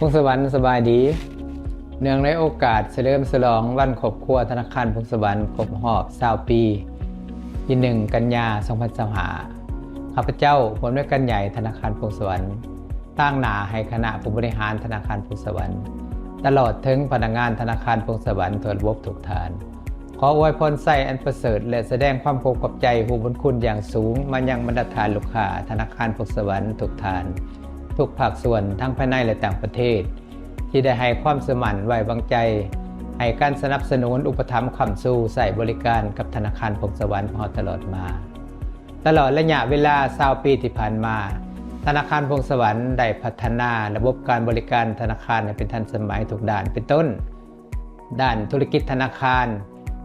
ພົງສະຫວັນສະບາຍດີ. ເນື່ອງໃນໂອກາດສະເຫຼີມສະຫຼອງວັນຄອບຄົວທະນາຄານພົງສະຫວັນຄົບຮອບຊາວປີ ທີໜຶ່ງ ກັນຍາ ສອງພັນຊາວຫ້າ ຂ້າພະເຈົ້າ ຜູ້ອຳນວຍການໃຫຍ່ທະນາຄານພົງສະຫວັນ ຕາງໜ້າໃຫ້ຄະນະຜູ້ບໍລິຫານທະນາຄານພົງສະຫວັນ ຕະຫຼອດເຖິງພະນັກງານທະນາຄານພົງສະຫວັນທົ່ວລະບົບທຸກທ່ານ ຂໍອວຍພອນໄຊອັນປະເສີດ ແລະ ສະແດງຄວາມຂອບຂອບໃຈຮູ້ບຸນຄຸນຢ່າງສູງມາຍັງບັນດາທ່ານລູກຄ້າທະນາຄານພົງສະຫວັນທຸກທ່ານ ທຸກພາກສ່ວນ ທັງພາຍໃນ ແລະ ຕ່າງປະເທດ ທີ່ໄດ້ໃຫ້ຄວາມເຊື່ອໝັ້ນໄວ້ວາງໃຈ ໃຫ້ການສະໜັບສະໜູນອຸປະຖຳຄ້ຳຊູໃຊ້ບໍລິການກັບທະນາຄານພົງສະຫວັນຂອງເຮົາຕະຫຼອດມາ. ຕະຫຼອດໄລຍະເວລາຊາວປີທີ່ຜ່ານມາ, ທະນາຄານພົງສະຫວັນໄດ້ພັດທະນາລະບົບການບໍລິການທະນາຄານໃຫ້ເປັນທັນສະໄໝທຸກດ້ານ ເປັນຕົ້ນ ດ້ານທຸລະກິດທະນາຄານ,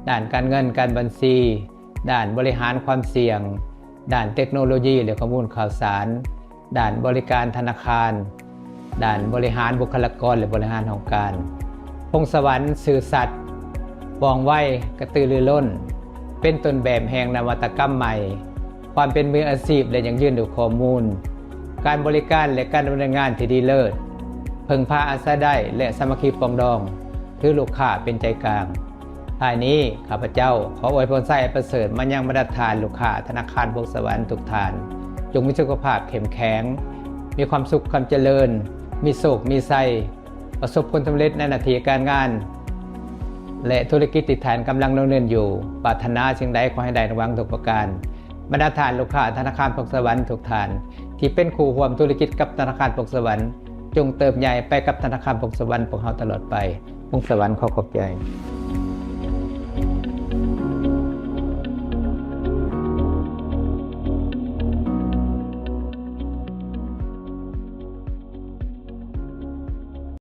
ດ້ານການເງິນການບັນຊີ, ດ້ານບໍລິຫານຄວາມສ່ຽງ, ດ້ານເຕັກໂນໂລຢີ ແລະ ຂໍ້ມູນຂ່າວສານ, ດ້ານບໍລິການທະນາຄານ, ດ້ານບໍລິຫານບຸກຄະລາກອນ ແລະ ບໍລິຫານຫ້ອງການ. ພົງສະຫວັນຊື່ສັດ, ວ່ອງໄວ, ກະຕືລືລົ້ນ, ເປັນຕົ້ນແບບແຫ່ງນະວັດຕະກຳໃໝ່, ຄວາມເປັນມືອາຊີບ ແລະ ຢັ້ງຢືນດ້ວຍຂໍ້ມູນ, ການບໍລິການ ແລະ ການດຳເນີນງານທີ່ດີເລີດ, ເພິ່ງພາອາໄສໄດ້ ແລະ ສາມັກຄີປອງດອງ, ຖືລູກຄ້າເປັນໃຈກາງ. ທ້າຍນີ້ ຂ້າພະເຈົ້າຂໍອວຍພອນໄຊອັນປະເສີດມາຍັງບັນດາທ່ານລູກຄ້າທະນາຄານພົງສະຫວັນທຸກທ່ານ, ຈົ່ງມີສຸຂະພາບເຂັ້ມແຂງ, ມີຄວາມສຸກຄວາມຈະເລີນ, ມີໂຊກມີໄຊ, ປະສົບຜົນສຳເລັດໃນໜ້າທີ່ການງານ ແລະ ທຸລະກິດທີ່ທ່ານກຳລັງດຳເນີນຢູ່. ປາດຖະໜາສິ່ງໃດຂໍໃຫ້ໄດ້ດັ່ງຫວັງທຸກປະການ. ບັນດາທ່ານລູກຄ້າທະນາຄານພົງສະຫວັນທຸກທ່ານ ທີ່ເປັນຄູ່ຮ່ວມທຸລະກິດກັບທະນາຄານພົງສະຫວັນ, ຈົ່ງເຕີບໃຫຍ່ໄປກັບທະນາຄານພົງສະຫວັນພວກເຮົາຕະຫຼອດໄປ. ພົງສະຫວັນຂໍຂອບໃຈ.